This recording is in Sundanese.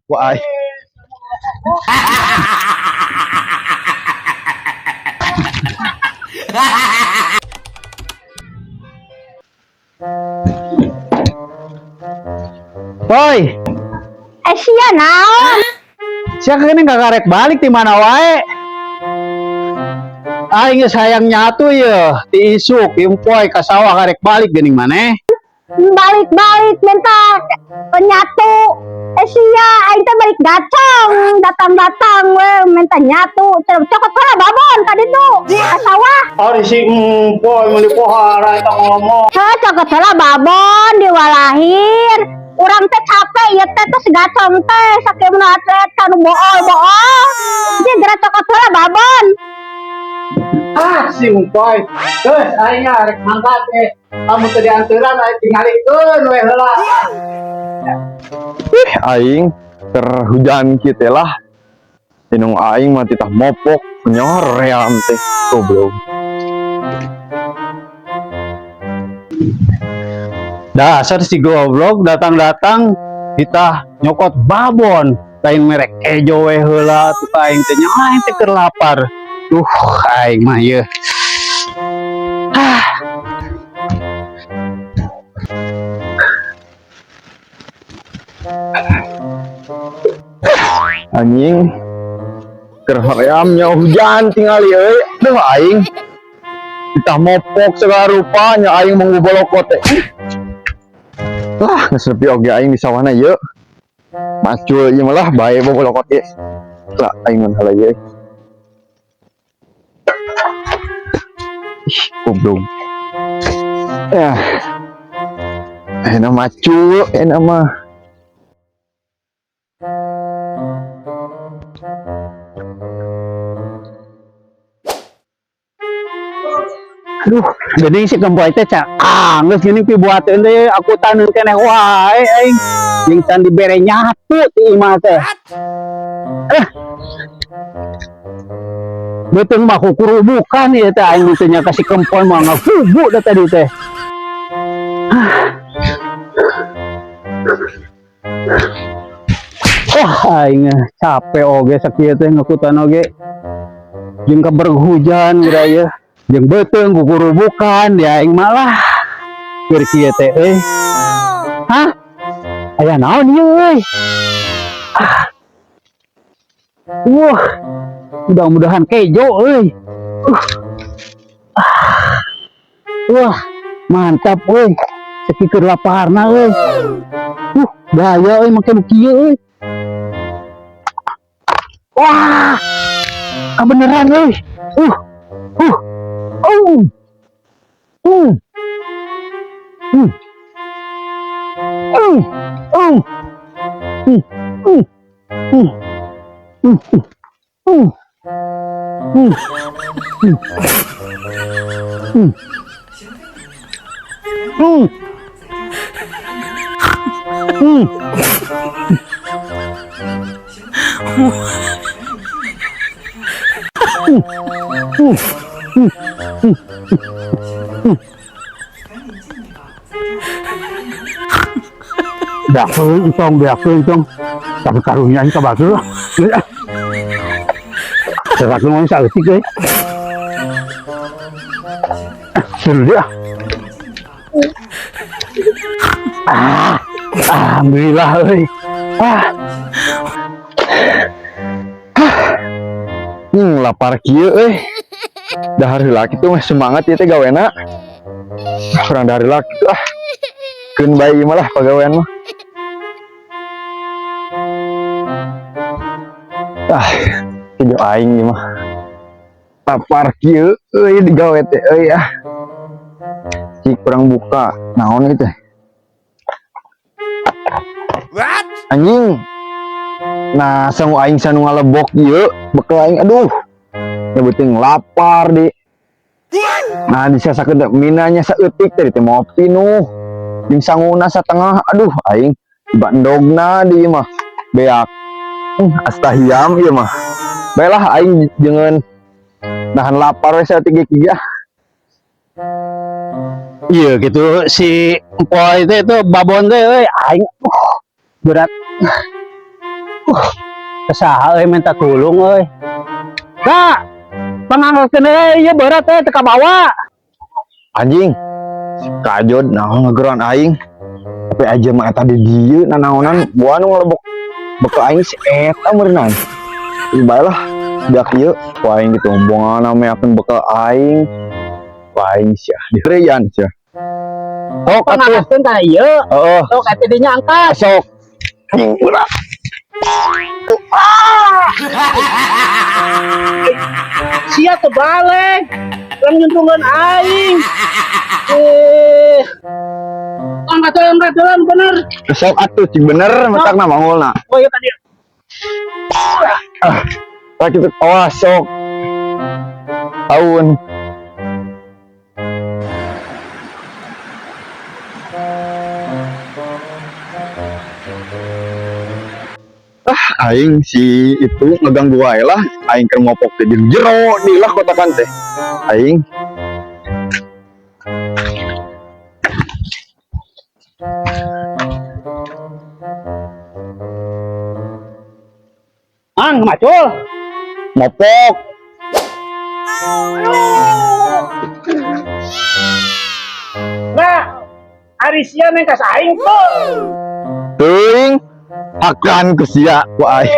Ku aing. Boy, Eh, sia naon? Sia geuning kakarek balik di mana wae? Aing geus hayang nyatu ye, ti isuk ieu poe ka sawah karek balik geuning maneh. Balik-balik minta penyatu. Eh, sia aing teh balik gacong, datang-datang we minta nyatu. Cokot heula babon ka ditu ka sawah. Ari si empoy meuli pohara eta ngomong. Heuh, cokot heula babon diwalahir. Urang teh capek ieu teh tos gacong teh sakieu atlet kanu bool-bool. Jadi geura cokot heula babon. Ah, si empoy. Geus aing rek mangkat eh. Kamu teu dianturan aing tingalikeun we heula. Ih, aing terhujan kieu lah. Indung aing mah titah mopok nyoream teh goblok. Dasar si goblok datang-datang kita nyokot babon lain merek kejo we heula tuh ka aing teh nya aing teh keur lapar. Duh, aing mah ieu. Ah, Anjing keur hoream nya hujan tingali euy. Duh, aing titah mopok segala rupa nya aing mau bolokot teh. Lah, geus nepi oge aing di sawahna ieu. Macul ieu mah lah bae bobolokot ieu. Lah aing mun heula ieu. Ih, goblok. Ya. Enak macul, enak mah. Aduh, geuning si kempoy teh cak. Ah, geus geuning pibuateun deui aku taneun keneh wae aing. Jeung can dibere nyatu ti imah teh. Eh. Beuteung mah kukurubukan ieu teh aing teh nya ka si kempoy mah ngagugu da tadi teh. Wah, aing capek oge sakieu teh ngakutan oge. Jeung kabar hujan geura ieu. Jeung beuteung kukurubukan ya aing malah keur kieu teh euy. Hah? Aya naon ieu euy? Ah. Wah, mudah-mudahan kejo euy. Ah. Wah, mantap euy. Sakieu keur laparna euy. Gaya euy make nu kieu euy. Wah, kebeneran euy. Uh. Oh. Uh. Uh. Uh. Uh. Uh. Uh. Uh. Uh. Uh. Uh. Uh. Uh. Uh. Uh. Uh. Uh. Beakeun entong, beakeun entong. Tapi karunya aing ka batur lah. Geus ah. Serakeun mah saeutik euy. Ah, seru dia. Ah, alhamdulillah euy. Ah, Lapar kieu euy. Dahar heula kitu mah semangat ieu teh gawena. Kurang dahar heula kitu ah. Keun bae ieu mah lah pagawean mah. Ah, kejo aing ieu mah. Lapar kieu euy digawe teh euy ah. Cik kurang buka naon ieu teh. Anjing. Nah, sangu aing sanu ngalebok ieu bekel aing aduh. Ya beuteung lapar di. Nah, disasakeun teh minanya saeutik teh teh mau pinuh. Jeung sanguna satengah aduh aing bandogna di ieu mah beak. Astahiam ieu mah. Baiklah aing jangan nahan lapar we saeutik ge kieu ah. Iya gitu si empoy teh itu babon teh euy aing berat. Ka saha euy minta tulung euy. Kak, pangangkatkeun euy, ieu berat euy teu kabawa. Anjing. Si kajod naon ngegeroan aing. Tapi aja mah eta di dieu nanaonan buah nu ngelebok bekal aing si eta meureunnan. Ih bae lah. Dak ieu ku aing ditumbongan meakeun bekal aing. Ku aing sia direyan sia. Sok atuh. Pangangkatkeun kana ieu. Heeh. Sok eta dinya angkat. Sok. Anjing berat. Sia teu balik. Lang nyuntungan aing. Eh. Angkat jalan, angkat jalan bener. Sok atuh cing bener matakna mangulna. Oh iya tadi. Ah, lagi tuh awas sok. Tahun. Ah, aing si itu ngeganggu wae lah. Aing keur mopok teh jeung jero di lah kotakan teh. Aing. Ang macul. Mopok. Nah, ari sia neng ka aing tuh. Teuing akan ku sia ku aing.